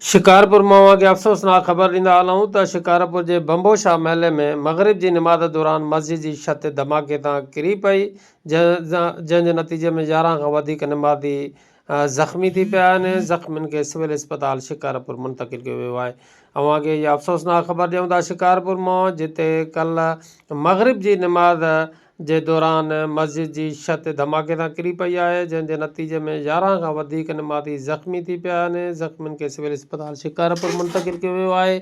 شڪارپور مان اوهان کي افسوسناڪ خبر ڏيندا هلون ته شڪارپور جي ڀنڀو شاهه محلي ۾ مغرب جي نماز دوران مسجد جي ڇت ڌماڪي تان ڪري پئي جنهن جي نتيجي ۾ 11 کان وڌيڪ نمازي زخمي ٿي پيا آهن، زخمين کي سول اسپتال شڪارپور منتقل ڪيو ويو آهي. اوهان کي اها افسوسناڪ خبر ڏيون ٿا شڪارپور مان جتي ڪلهه مغرب جي نماز جي دوران مسجد جي ڇت ڌماڪي سان ڪري پئي آهي جنهن جي نتيجي ۾ 11 کان وڌيڪ نمازي زخمي ٿي پيا آهن، زخمين کي سول اسپتال شڪارپور منتقل ڪيو ويو آهي.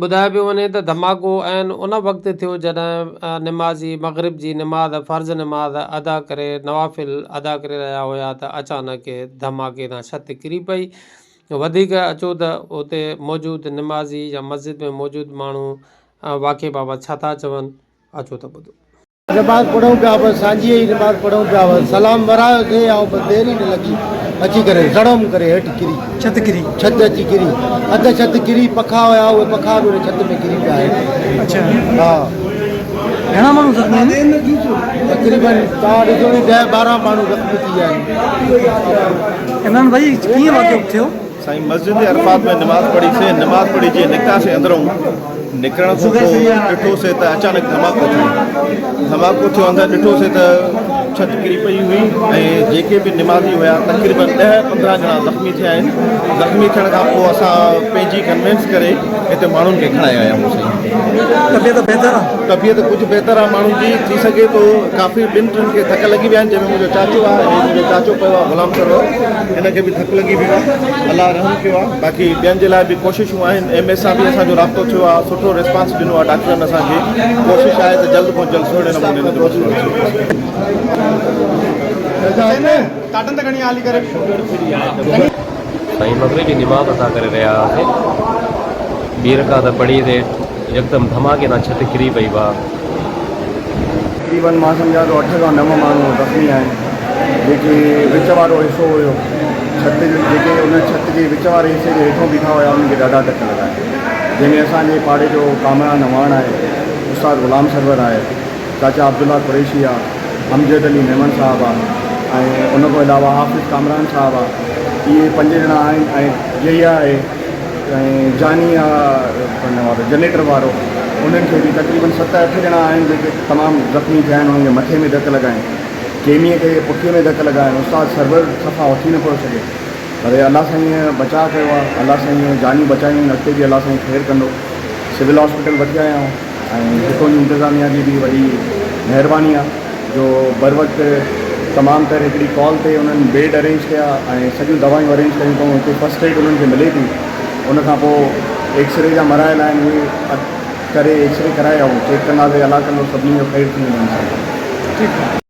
ٻڌايو پيو وڃي ته ڌماڪو عين ان وقت ٿيو جڏهن نمازي مغرب جي نماز فرض نماز ادا ڪري نوافل ادا ڪري رهيا هيا ته اچانڪ ڌماڪي سان ڇت ڪري پئي. وڌيڪ اچو ته اتي موجود نمازي يا مسجد ۾ موجود ماڻهو واقعي بابت ڇا ٿا چون اچو ته ٻڌو. نماز پڙهون پيا بس سانجهيء جي نماز پڙهون پيا بس سلام ورايوسي ۽ بس دير ئي نه لڳي اچي ڪري زڙم ڪري هيٺ ڪري ڇت ڪري ڇت اچي ڪري اڌ ڇت ڪري پکا هيا اهي پکا به ان ڇت ۾ ڪري پيا هيٺ. اڇا ها. گهڻا ماڻهو زخمي آهن؟ تقريبن توهان ڏسو ني 10 12 ماڻهو زخمي ٿي ويا آهن. عمران ڀائي ڪيئن واقعو ٿيو؟ سائين مسجد عرفات ۾ نماز پڙهي سي نماز پڙهي جيئن نڪتاسين اندرئون نڪرڻ کان پوء ڏٺو سي ته اچانڪ ڌماڪو ٿيو ڌماڪو ٿيو اندر ڏٺو سي ته ڇت ڪري پئي هئي ۽ جيڪي به نمازي هيا تقريبن 10 15 ڄڻا زخمي ٿيا آهن زخمي ٿيڻ کان پوء اسان پنهنجي ڪنوينس ڪري هتي ماڻهن کي کڻائي آيا آهيون سائين. طبيعت بهتر آ؟ طبيعت ڪجهه بهتر آ ماڻهن جي ٿي سگهي ٿو ڪافي ٻن ٽن کي ڌڪ لڳي ويا آهن جنهن ۾ منهنجو چاچو آ ۽ منهنجو چاچو پيو آ غلام سرور هن کي به ڌڪ لڳي ويو آ الله رحم ڪيو آ باقي ٻين جي لاء به ڪوششون آهن ايم ايس سان به اسان جو رابطو ٿيو آ سٺو ريسپانس ڏنو آ ڊاڪٽرن اسان کي ڪوشش آهي ته جلد کان جلد سهڻي نموني ان جو مسئلو حل ٿي سگهي. سائين مغرب جي نماز ادا ڪري رهيا هئاسين ٻي رڪعت پڙهي تي يڪدم ڌماڪي سان ڇت ڪري پئي ڀاء. تقريبن مان سمجهان ٿو اٺ کان نو ماڻهو زخمي آهن جيڪي وچ وارو حصو هيو ڇت جو جيڪي ان ڇت جي وچ واري حصي جي هيٺون بيٺا هيا انهن کي ڏاڍا ڌڪ لڳا آهن جنهن ۾ اسان جي پاڙي جو ڪامران اعواڻ آهي استاد غلام سرور آهي چاچا عبدالله قريشي آ امجد علي ميمڻ صاحب آ ۽ ان کان علاوه حافظ ڪامران صاحب آ اهي پنج ڄڻا آهن ۽ يحيٰ آهي ۽ جاني آ ان وارو جنريٽر وارو انهن کي به تقريبن ست اٺ ڄڻا آهن جيڪي تمام زخمي ٿيا آهن انهن کي مٿي ۾ ڌڪ لڳا آهن ڪيميء کي پٺيء ۾ ڌڪ لڳا آهن استاد سرور صفا اٿي نه پيو سگهي پر الله سائينء بچاء ڪيو آ الله سائينء جانيون بچايون آهن اڳتي به الله سائين خير ڪندو سول هاسپيٽل وٺي آيا آهيون ۽ هتون جي انتظاميا جي به وڏي مهرباني آ جو بروقت تمام تر هڪڙي ڪال تي انهن بيڊ ارينج ڪيا ۽ سڄيون دوائيون ارينج ڪيون اٿئون هتي فرسٽ ايڊ انهن کي ملي ٿي ان کان پوء ايڪسري جا مراحل آهن اهي ڪري ايڪسري ڪرائي آئون چيڪ ڪنداسين الله ڪندو سڀني جو خير ٿي ويندو انشاء الله.